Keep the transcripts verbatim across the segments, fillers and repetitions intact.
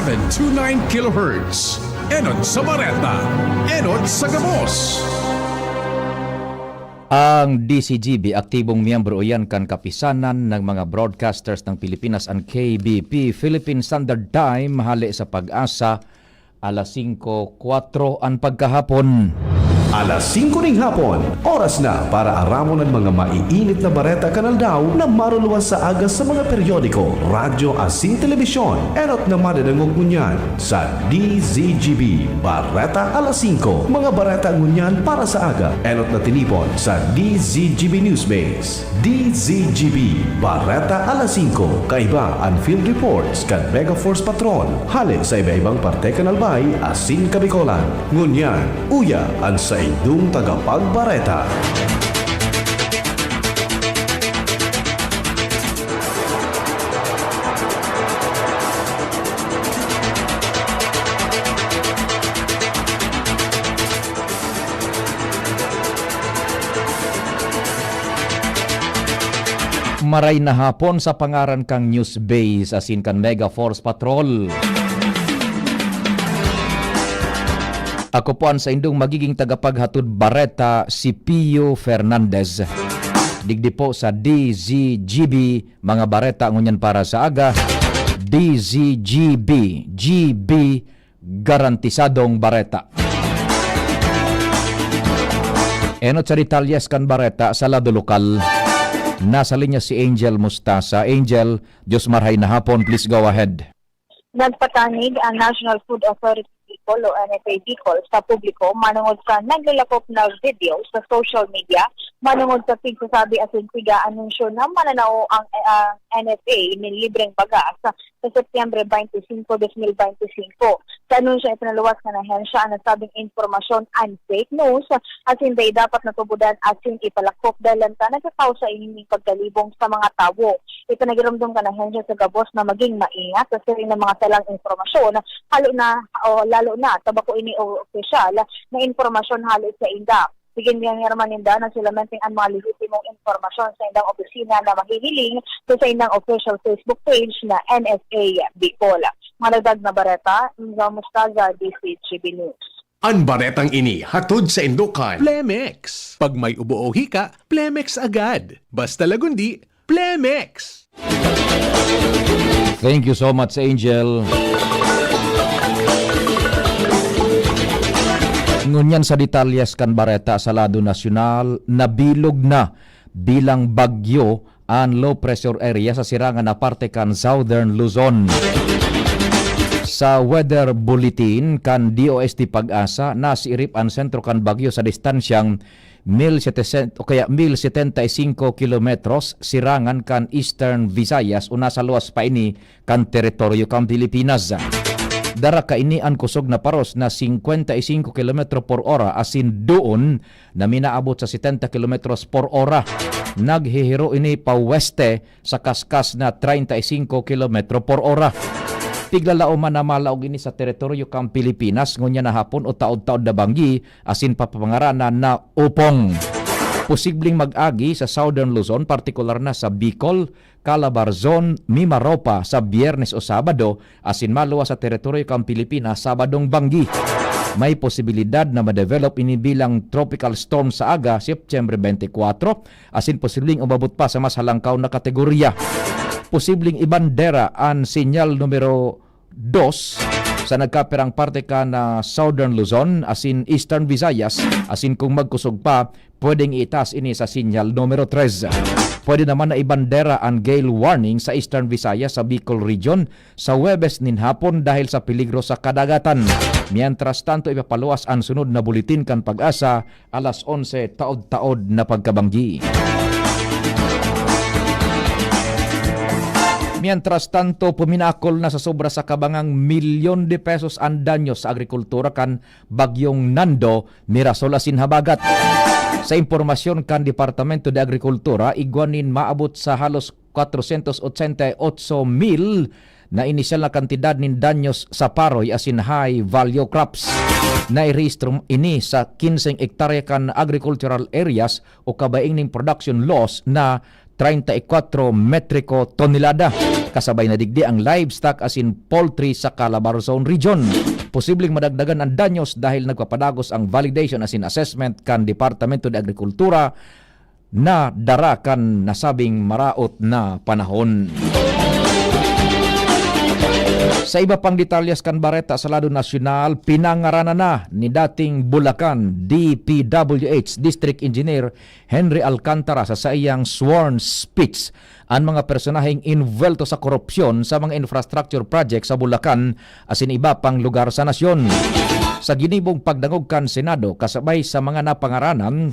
Seven two nine kilohertz. Enot sa Bareta, enot sa Gabos. Ang D Z G B, aktibong miyembro iyan kan Kapisanan ng mga Broadcasters ng Pilipinas, ang K B P, Philippine Standard Time, hale sa Pag-asa, alas singko kwatro an pagkahapon. Alas singko ning hapon, oras na para aramon an mga maiinit na bareta kan aldaw na maruluwas sa aga sa mga periodiko, radyo asin telebisyon. Enot na madadangog ngunyan sa D Z G B Bareta Alas Singko, mga bareta ngunyan para sa aga. Enot na tinipon sa D Z G B Newsbase. D Z G B, Bareta Alas Singko, kaiba an field reports kan Mega Force Patrol, hale sa iba-ibang parte kan Albay asin Kabicolan. Ngunyan, uya an saindong tagapagbareta. Maray na hapon sa pangaran kang News Base asin kan Mega Force Patrol. Ako po an saindong magiging tagapaghatod bareta, si Pio Fernandez. Digdi po sa D Z G B, mga bareta ngunyan para sa aga. D Z G B, G B, garantisadong bareta. Enot sa detalyes kan bareta sa lado lokal. Nasa linya si Angel Mustasa. Angel, Diyos marhay na hapon, please go ahead. Nagpatanig ang National Food Authority Bicol o N F A Bicol sa publiko manungod sa naglalakop na video sa social media manungod sa pigsasabi asin piga-anunsyo na mananao ang, ang N F A nin libreng bagas sa Setyembre twenty-five, twenty twenty-five. Sa anunsyo ipinaluwas kan ahensya an nasabing impormasyon an fake news asin dai dapat natubodan asin ipalakop dahil lantang nagkakausa ini nin pagkalibong sa mga tawo. Ipinagiromdom kan ahensya sa gabos na maging maingat sa siring na mga salang impormasyon, halo na, o lalo na, ta bako ini o opisyal na impormasyon hale sainda. Sige, ginigiromdoman ninda na solamente an mga lehitimong impormasyon sa indang opisina na mahihiling sa saindang official Facebook page na N F A Bicol. Mga dagdag na bareta, Angel Mostaza, D Z G B News. An baretang ini hatod saindo kan Plemex. Pag may ubo o hika, Plemex agad. Basta lagundi, Plemex! Thank you so much, Angel. Ngunyan sa detalyes kan bareta sa lado nasyonal, nabilog na bilang bagyo an low pressure area sa sirangan na parte kan Southern Luzon. Sa weather bulletin kan D O S T Pag-asa, nasiirip an sentro kan bagyo sa distansyang mil setecientos o kaya mil setenta y cinco kilometros sirangan kan Eastern Visayas o nasa luwas pa ini kan teritoryo kan Pilipinas. Dara kaini an kusog na paros na singkwenta y singko kilometro por ora asin doon na minaabot sa setenta kilometros por ora. Naghihiro ini pa weste sa kaskas na treinta y cinco kilometro por ora. Tiglalao man na malaog ini sa teritoryo kan Pilipinas, ngunyan na hapon o taod-taod na banggi asin papangaranan na upong. Posibleng mag-agi sa Southern Luzon, partikular na sa Bicol, Calabarzon, Mimaropa sa Biyernes o Sabado, asin maluwas sa teritoryo kan Pilipinas, Sabadong banggi. May posibilidad na ma-develop ini bilang tropical storm sa aga, Setyembre twenty-four, asin posibleng umabot pa sa mas halangkaw na kategorya. Posibleng ibandera an sinyal numero dos sa nagkapirang parte kan Southern Luzon asin Eastern Visayas, asin kung magkusog pa, pwedeng iitaas ini sa sinyal numero tres. Pwede naman na ibandera an gale warning sa Eastern Visayas sa Bicol Region sa Huwebes nin hapon dahil sa peligro sa kadagatan. Mientras tanto, ipapaluwas an sunod na buletin kan Pag-asa alas onse, taod-taod na pagkabanggi. Mientras tanto, puminakol na sa sobra sa kabangang milyon de pesos an danyo sa agrikultura kan Bagyong Nando, Mirasol asin Habagat. Sa impormasyon kan Departamento de Agrikultura, igwa nin maabot sa halos kwatrosyentos otsenta y otso mil na inisyal na kantidad nin danyos sa paroy asin high value crops. Nairehistro ini sa kinseng ektarya kan agricultural areas o kabaing nin production loss na treinta y cuatro metriko tonelada. Kasabay na digdi ang livestock asin poultry sa Calabarzon Region. Posibleng madagdagan ang danyos dahil nagpapadagos ang validation asin assessment kan Departamento de Agrikultura na dara kan nasabing maraot na panahon. Sa iba pang detalyes kan bareta sa lado nasyonal, pinangaranan na ni dating Bulacan D P W H District Engineer Henry Alcantara sa saiyang sworn speech an mga personaheng invuwelto sa korupsyon sa mga infrastructure project sa Bulacan asin iba pang lugar sa nasyon. Sa ginibong pagdangog kan Senado, kasabay sa mga napangaranan,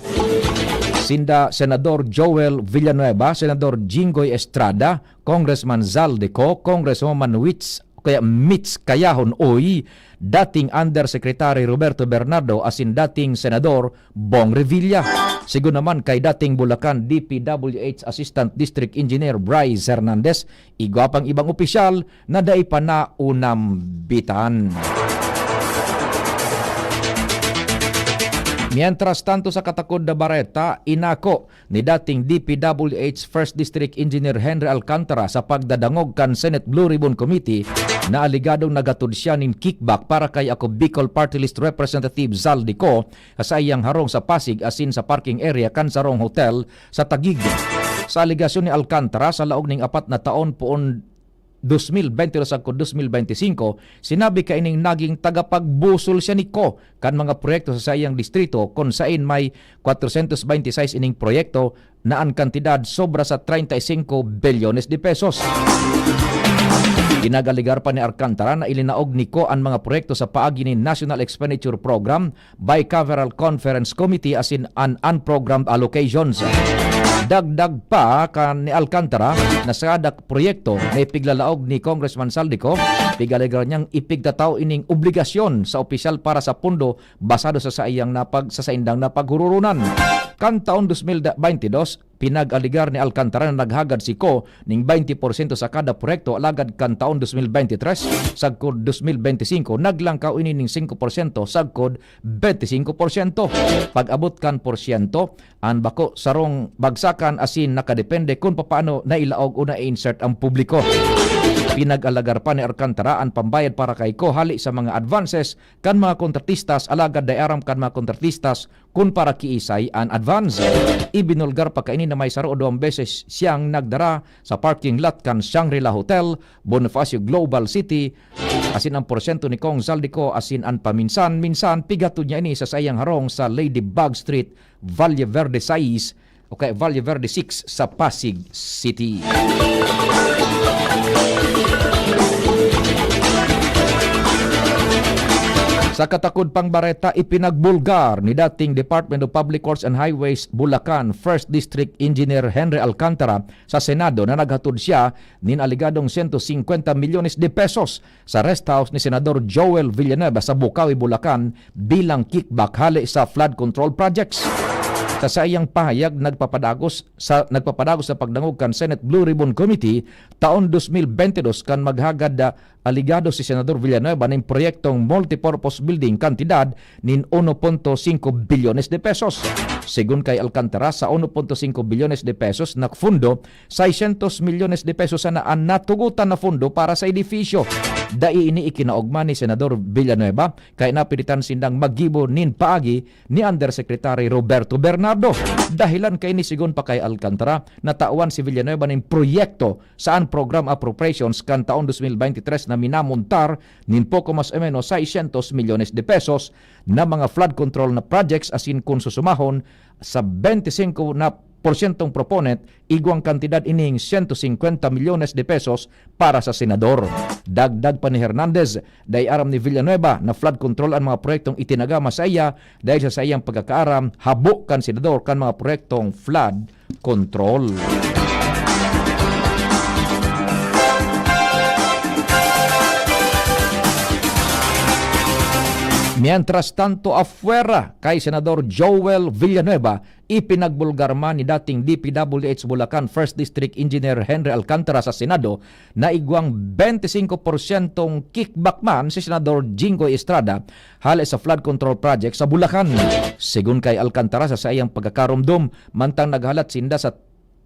sinda Senador Joel Villanueva, Senador Jinggoy Estrada, Congressman Zaldy Co, Congresswoman Wits, kaya Mitch Cayahon Uy, dating Undersecretary Roberto Bernardo asin dating Senador Bong Revilla. Sigon naman kay dating Bulacan D P W H Assistant District Engineer Bryce Hernandez, igwa pang ibang opisyal na dai pa naunambitan. Mientras tanto, sa katakod na bareta, inako ni dating D P W H First District Engineer Henry Alcantara sa pagdadangog kan Senate Blue Ribbon Committee na aligadong naghatod siya nin kickback para kay Ako Bicol Party List Representative Zaldy Co sa saiyang harong sa Pasig asin sa parking area kan sarong hotel sa Taguig. Sa alegasyon ni Alcantara, sa laog ning apat na taon poon dos mil bente dos sagkod dos mil bente singko, sinabi kaining naging tagapagbusol siya ni Co kan mga proyekto sa saiyang distrito, kun saen may kwatrosyentos bente y seis ining proyekto na an kantidad sobra sa treinta y cinco bilyones de pesos. Pinag-alegar pa ni Alcantara na ilinaog ni Co an mga proyekto sa paagi nin National Expenditure Program, Bicameral Conference Committee asin an unprogrammed allocations. Dagdag pa kan ni Alcantara na sa kada proyekto na ipiglalaog ni Congressman Zaldy Co, pig-alegar niyang ipigtatao ining obligasyon sa opisyal para sa pondo basado sa saiyang napag-, sa saindang napaghururunan. Kan taon dos mil bente dos, pinag-alegar ni Alcantara na naghagad si Co ning baynte porsyento sa kada proyekto, alagad kan taon dos mil bente tres sagkod dos mil bente singko, naglangkaw ini ning singko porsyento sagkod bente singko porsyento. Pag-abot kan porsyento, an bako sarong bagsakan asin nakadepende kun papaano nailaog o nai-insert ang publiko. Pinag-alegar pa ni Alcantara an pambayad para kay Co hale sa mga advances kan mga kontratistas, alagad dai aram kan mga kontratistas kun para kiisay an advance. Ibinulgar pa kaini na may saro o duwang beses siyang nagdara sa parking lot kan Shangri-La Hotel, Bonifacio Global City, asin ang porsyento ni Cong Zaldy Co asin an paminsan-minsan pighatod niya ini sa saiyang harong sa Ladybug Street, Valle Verde sais o kaya Valle Verde six sa Pasig City. Sa katakod pang bareta, ipinagbulgar ni dating Department of Public Works and Highways Bulacan First District Engineer Henry Alcantara sa Senado na naghatod siya nin aligadong siyento singkwenta milyones de pesos sa rest house ni Senador Joel Villanueva sa Bukawi, Bulacan bilang kickback hale sa flood control projects. Sa saiyang pahayag, nagpapadagos sa, nagpapadagos sa pagdangog kan Senate Blue Ribbon Committee taon dos mil bente dos kan maghagad, ah, aligado si Senador Villanueva nin proyektong multipurpose building kantidad nin uno punto singko bilyones de pesos. Segun kay Alcantara, sa uno punto singko bilyones de pesos na fundo, seiscientos milyones de pesos sana an natugotan na fundo para sa edifisyo. Dai ini ikinaogma ni Senador Villanueva, kaya napilitan sindang maggibo nin paagi ni Undersecretary Roberto Bernardo. Dahilan kaini, segun pa kay Alcantara, natawan si Villanueva nin proyekto sa an program appropriations kan taon dos mil bente tres na minamontar nin poko mas o menos seiscientos milyones de pesos na mga flood control na projects, asin kun susumahon sa bente singko na porsyentong proponent, igwang kantidad ining siyento singkwenta milyones de pesos para sa senador. Dagdag pa ni Hernandez, dai aram ni Villanueva na flood control an mga proyektong itinagama saiya dahil sa saiyang pagkakaaram, habo kan senador kan mga proyektong flood control. Mientras tanto, afuera kay Senador Joel Villanueva, ipinagbulgar man ni dating D P W H Bulacan First District Engineer Henry Alcantara sa Senado na igwang bente singko porsyentong kickback man si Senador Jinggoy Estrada hale sa flood control project sa Bulacan. Segun kay Alcantara, sa saiyang pagkakaromdom, mantang naghalat sinda sa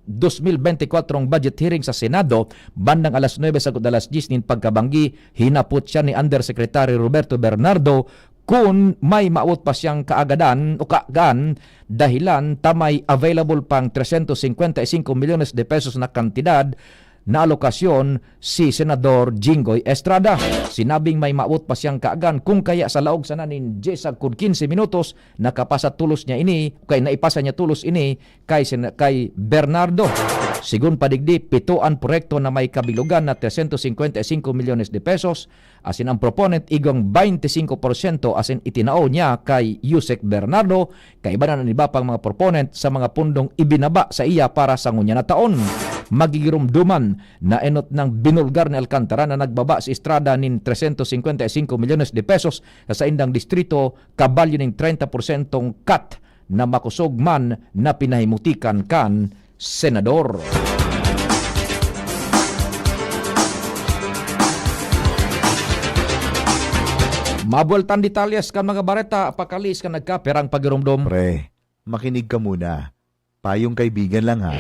dos mil bente kwatro budget hearing sa Senado, bandang alas nuebe sagkod alas dyes nin pagkabanggi, hinapot siya ni Undersecretary Roberto Bernardo kun may maawot pa siyang kaagadan o kaagaan dahilan ta may available pang tresyentos singkwenta y singko milyones de pesos na kantidad na alokasyon si Senador Jinggoy Estrada. Sinabing may maawot pa siyang kaagan, kung kaya sa laog sana nin dyes sagkod kinse minutos, nakapasa tolos niya ini, kay naipasa niya tolos ini kay Sen-, kay Bernardo. Sigon pa digdi, pito an proyekto na may kabilogan na tresyentos singkwenta y singko milyones de pesos, asin ang proponent igwang baynte singko porsyento asin itinao niya kay Usec Bernardo, kaiba na an iba pang mga proponent sa mga pundong ibinaba sa iya para sa ngunyan na taon. Magigiromdoman na enot nang binulgar ni Alcantara na nagbaba si Estrada nin tresyentos singkwenta y singko milyones de pesos sa saindang distrito, kabalyo ning treinta porsyentong cut na makosog man na pinahimutikan kan senador. Mabueltan detalyes kan mga bareta, pakalis kan nagkapirang pagiromdom. Pre, makinig ka muna. Payong kaibigan lang, ha.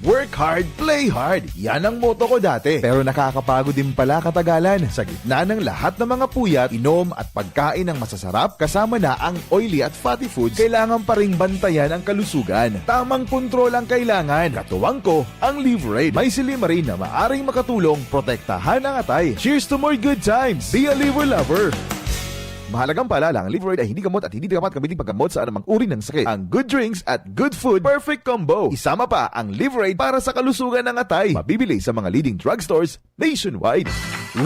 Work hard, play hard. Yan ang motto ko dati. Pero nakakapagod din pala katagalan. Sa gitna ng lahat ng mga puyat, inom at pagkain ng masasarap, kasama na ang oily at fatty foods, kailangan pa ring bantayan ang kalusugan. Tamang kontrol ang kailangan. Katuwang ko, ang Liverade. May silymarin na maaring makatulong protektahan ang atay. Cheers to more good times! Be a Liver Lover! Mahalagang paalala, ang Liverade ay hindi gamot at hindi dapat gamitin paggamot sa anumang uri ng sakit. Ang good drinks at good food, perfect combo. Isama pa ang Liverade para sa kalusugan ng atay. Mabibili sa mga leading drugstores nationwide.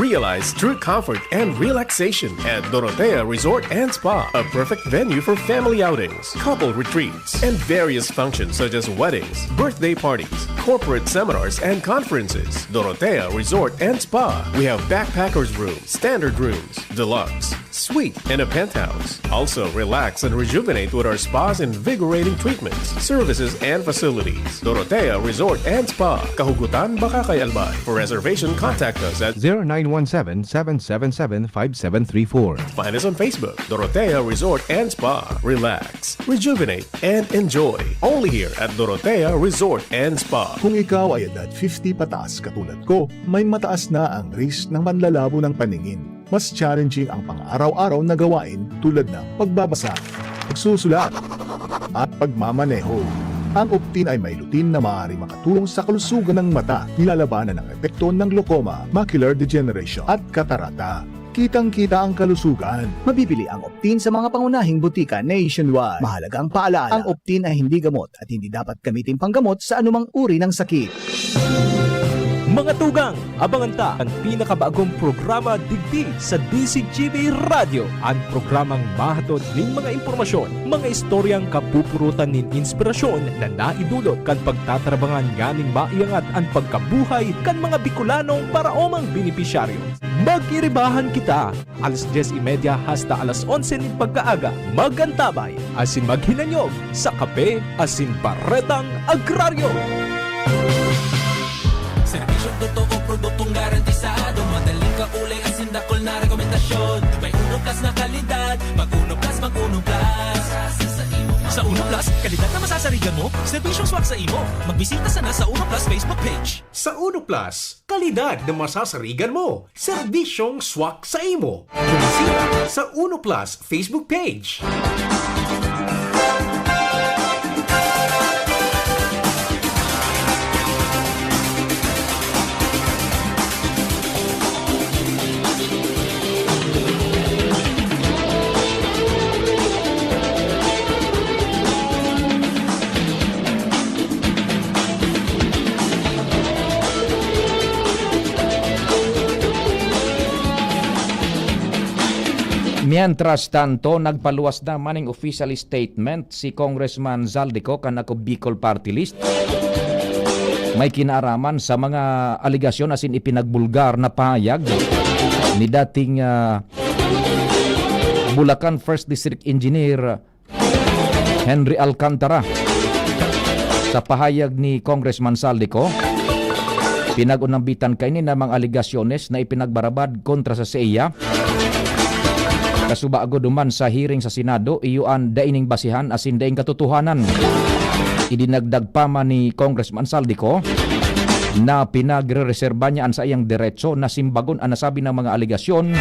Realize true comfort and relaxation at Dorotea Resort and Spa, a perfect venue for family outings, couple retreats, and various functions such as weddings, birthday parties, corporate seminars, and conferences. Dorotea Resort and Spa. We have backpackers room, standard rooms, deluxe, suite, and a penthouse. Also, relax and rejuvenate with our spa's invigorating treatments, services, and facilities. Dorotea Resort and Spa, Kahugutan, Bacacay, Albay. For reservation, contact us at zero nine one seven, seven seven seven, five seven three four. Find us on Facebook, Dorotea Resort and Spa. Relax, rejuvenate, and enjoy. Only here at Dorotea Resort and Spa. Kung ikaw ay edad fifty pataas katulad ko, may mataas na ang risk ng panlalabo ng paningin. Mas challenging ang pang-araw-araw na gawain tulad ng pagbabasa, pagsusulat, at pagmamaneho. Ang Optin ay may lutein na maaaring makatulong sa kalusugan ng mata, nilalabanan ang epekto ng glaucoma, macular degeneration, at katarata. Kitang-kita ang kalusugan. Mabibili ang Optin sa mga pangunahing butika nationwide. Mahalagang paalala, ang Optin ay hindi gamot at hindi dapat gamitin panggamot sa anumang uri ng sakit. Mga tugang, abangan ta an pinakabagong programa digdi sa D Z G B Radyo, an programang mahatod nin mga impormasyon, mga istoryang kapupurutan nin inspirasyon na naidulot kan pagtatarabangan nganing maiangat an pagkabuhay kan mga Bicolanong paraomang benepisyaryo. Mag-iribahan kita, alas dyes y media hasta alas onse nin pagkaaga. Mag-antabay asin maghinanyog sa Kape asin Baretang Agraryo. Serbisyong totoo, produktong garantisado, madaling kaulay asin dakul na rekomendasyon. May Uno Plus na kalidad, pag Uno Plus, mag Uno Plus. Sa Uno Plus, kalidad na masasarigan mo, serbisyong swak sa imo. Magbisita sana sa Uno Plus Facebook page. Sa Uno Plus, kalidad na masasarigan mo, serbisyong swak sa imo. Bumisita sa Uno Plus Facebook page. Mientras tanto, nagpaluwas na maning official statement si Congressman Zaldy Co kan Ako Bicol Party List. May kinaaraman sa mga alegasyon asin ipinagbulgar na pahayag ni dating, ah, Bulacan First District Engineer Henry Alcantara. Sa pahayag ni Congressman Zaldy Co, pinag-unambitan kaini na mga alegasyones na ipinagbarabad kontra sa saiya. Kasubago duman sa hearing sa Senado, iyo an dai ning basihan asin daing katotohanan. Idinagdag pa man ni Congressman Zaldy Co na pinagrereserba niya an saiyang deretso na simbagon an nasabi na mga alegasyon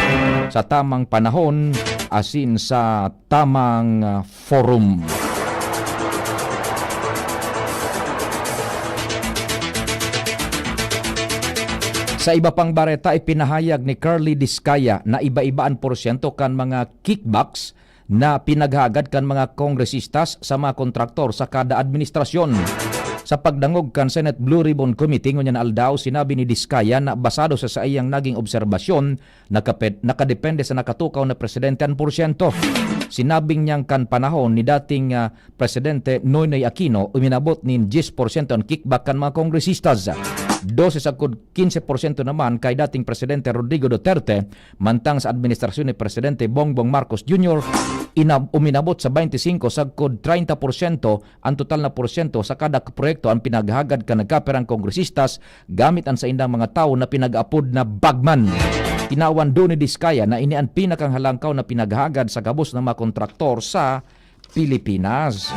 sa tamang panahon asin sa tamang, ah, forum. Sa iba pang bareta, ipinahayag ni Curly Discaya na iba-iba an porsyento kan mga kickbacks na pinaghagad kan mga kongresistas sa mga kontraktor sa kada administrasyon. Sa pagdangog kan Senate Blue Ribbon Committee ngunyan na aldaw, sinabi ni Discaya na basado sa saiyang naging obserbasyon, nakape-, nakadepende sa nakatukaw na presidente an porsyento. Sinabing niyang kan panahon ni dating, ah, Presidente Noynoy Aquino, uminabot nin diyes porsyento an kickback kan mga kongresistas. Dose sagkod kinse porsyento naman kay dating Presidente Rodrigo Duterte, mantang sa administrasyon ni Presidente Bongbong Marcos Junior, ina-, uminabot sa baynte singko sagkod treinta porsyento an total na porsyento sa kada proyekto an pinaghagad kan nagkapirang kongresistas gamit an saindang mga tawo na pinag-apod na bagman. Tinawan do ni Discaya na ini an pinakanghalangkaw na pinaghagad sa gabos na mga kontraktor sa Pilipinas.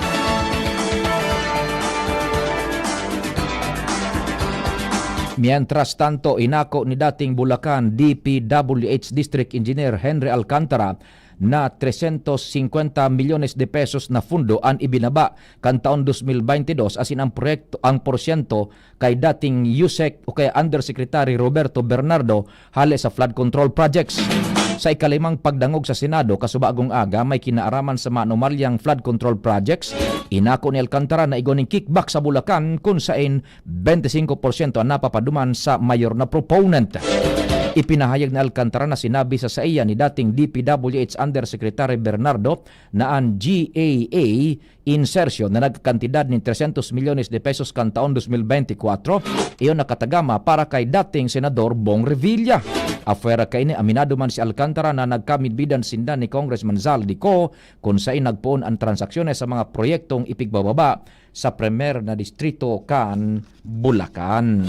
Mientras tanto, inako ni dating Bulacan D P W H District Engineer Henry Alcantara na trescientos cincuenta milyones de pesos na pundo an ibinaba kan taon dos mil baynte dos, asin ang proyekto, ang porsyento kay dating USEC o kay Undersecretary Roberto Bernardo hale sa flood control projects. Sa ikalimang pagdangog sa Senado kasubagong aga, may kinaaraman sa maanomalyang flood control projects, inako ni Alcantara na igwa nin kickback sa Bulacan, kun saen baynte singko porsyento an napapaduman sa mayor na proponent. Ipinahayag ni Alcantara na sinabi sa saiya ni dating D P W H Undersecretary Bernardo na an G A A insertion na nagkakantidad nin trescientos milyones de pesos kan taon dos mil baynte kwatro, iyo nakatagama para kay dating Senador Bong Revilla. Afuera kaini, aminado man si Alcantara na nagkamidbidan sinda ni Congressman Zaldy Co kun saen nagpoon an transaksyones sa mga proyektong ipigbababa sa primer na distrito kan Bulacan.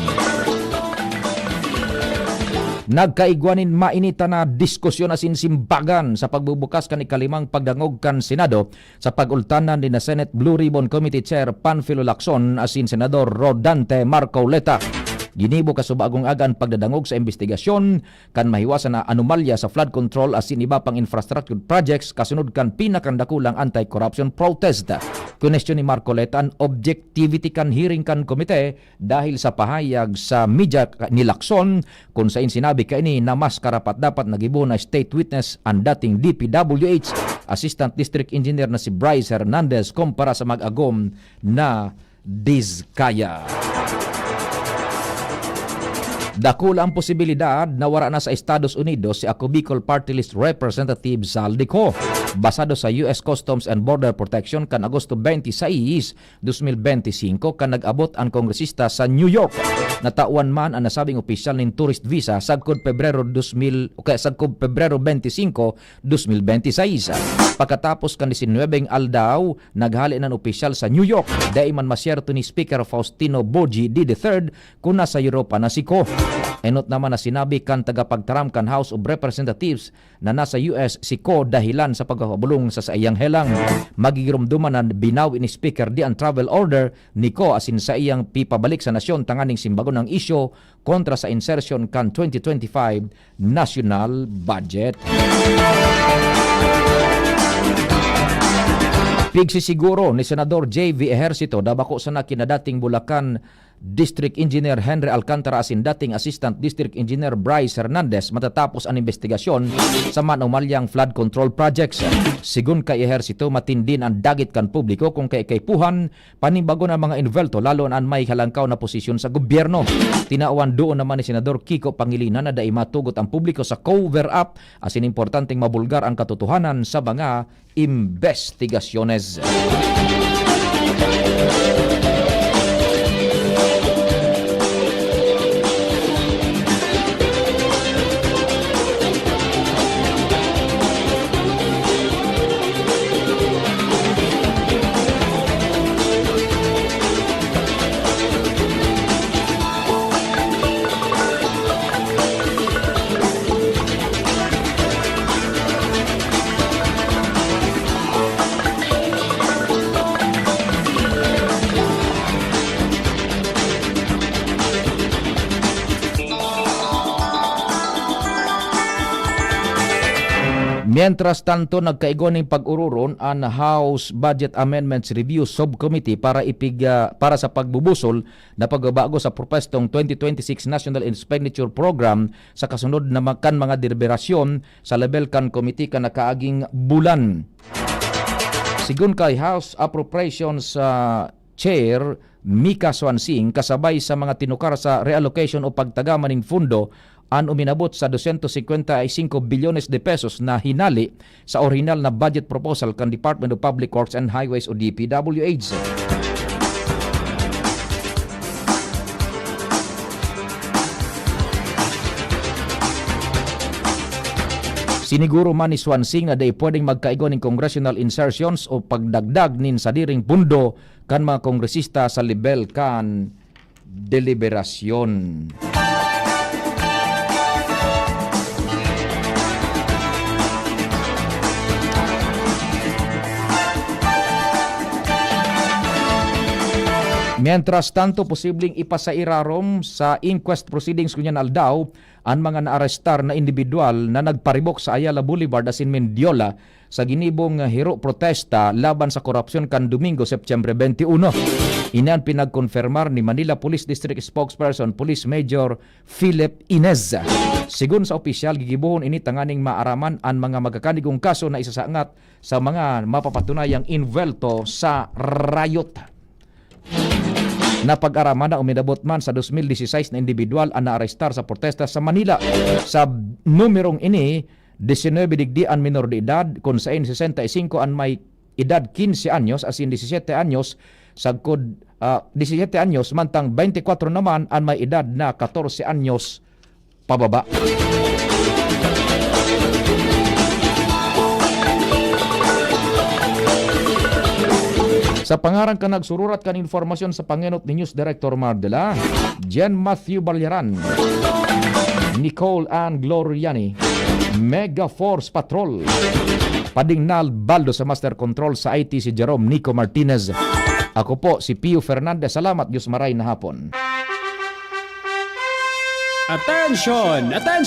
Nagkaigwa nin mainitan na diskusyon asin simbagan sa pagbubukas kan ikalimang pagdangog kan Senado sa pag-ultanan ni na Senate Blue Ribbon Committee Chair Panfilo Lacson asin Senador Rodante Marcoleta. Ginibo kasubagong aga an pagdadangog sa imbestigasyon kan mahiwasan na anomalya sa flood control asin iba pang infrastructure projects kasunod kan pinakadakulang anti-corruption protest. Kwinestiyon ni Marcoleta an objectivity kan hearing kan komite dahil sa pahayag sa media ka-, ni Lacson, kun saen sinabi kaini na mas karapat-dapat na gibohon na state witness an dating D P W H Assistant District Engineer na si Bryce Hernandez kumpara sa mag-agom na Discaya. Dakula ang posibilidad na wara na sa Estados Unidos si Ako Bicol Party List Representative Zaldy Co. Basado sa U S Customs and Border Protection, kan Agosto twenty-six, dos mil benti singko, kan nag-abot an kongresista sa New York. Natawan man an nasabing opisyal nin tourist visa sagkod Pebrero dos mil, o kaya sagkod Pebrero twenty-singko, dos mil benti sais. Pagkatapos kan disinwebeng aldaw, naghale na an opisyal sa New York. Dai man masyerto ni Speaker Faustino Boji di the third kun nasa Europa na si Co. Enot naman na sinabi kan tagapagtaram kan House of Representatives na nasa U S si Co dahilan sa pagpapabolong sa saiyang helang. Magigiromdoman na binawi ni Speaker di an travel order ni Co asin saiyang pipabalik sa nasyon tanganing simbagon ang isyu kontra sa insertion kan twenty twenty-five national budget. Pigsisiguro ni Senador J V Ejercito na bako sana kina dating Bulacan District Engineer Henry Alcantara asin dating Assistant District Engineer Bryce Hernandez matatapos an imbestigasyon sa maanomalyang flood control projects. Sigon kay Ejercito, matindi na an dagit kan publiko kun kay kaipuhan panibagon an mga envuelto, lalo na an may halangkaw na posisyon sa gobyerno. Tinawan doon naman ni Senador Kiko Pangilinan na dai matugot ang publiko sa cover-up asin importanteng mabulgar ang katotohanan sa mga imbestigasyones. Mientras tanto, nagkaigwa nin pag-ororon an House Budget Amendments Review Subcommittee para ipig-, ah, para sa pagbubusol na pagbabago sa propwestong twenty twenty-six National Expenditure Program sa kasunod na ma-, kan mga deliberasyon sa level kan committee kan nakaaging bulan. Sigon kay House Appropriations, ah, Chair Mika Swansing, kasabay sa mga tinukar sa reallocation o pagtagama nin pundo, an uminabot sa doscientos cincuenta y cinco billones de pesos na hinali sa orihinal na budget proposal kan Department of Public Works and Highways o D P W H. Siniguro man ni Swansing na dai pwedeng magkaigwa nin congressional insertions o pagdagdag nin sadiring pundo kan mga kongresista sa lebel kan deliberasyon. Mientras tanto, posibleng ipasairarom sa inquest proceedings ngunyan aldaw an mga naarestar na indibidwal na nagparibok sa Ayala Boulevard asin Mendiola sa ginibong hero protesta laban sa korupsyon kan Domingo, Setyembre twenty-one. Ini an pinagkonfirmar ni Manila Police District Spokesperson Police Major Philip Inez. Sigon sa opisyal, gigibohon ini tanganing maaraman an mga magkakanigong kaso na isasangat sa mga mapapatunayang invuelto sa riot. Napag-araman na uminabot man sa dos mil dieciséis na indibidwal an naarestar sa protesta sa Manila. Sa numerong ini, diecinuebe digdi an minor de edad, kun sain sesenta y cinco an may edad quince anyos, asin diecisiete anyos sagkod, ah, diecisiete anyos, mantang twenty-four naman an may edad na catorce anyos pababa. Sa pangaran kan nagsururat kan impormasyon sa pangenot ni News Director Mardela, Jen Matthew Balyaran, Nicole Ann Gloriani, Mega Force Patrol, Padingnal Baldo sa Master Control, sa I T si Jerome Nico Martinez. Ako po si Pio Fernandez. Salamat, Diyos maray na hapon. Attention! Attention!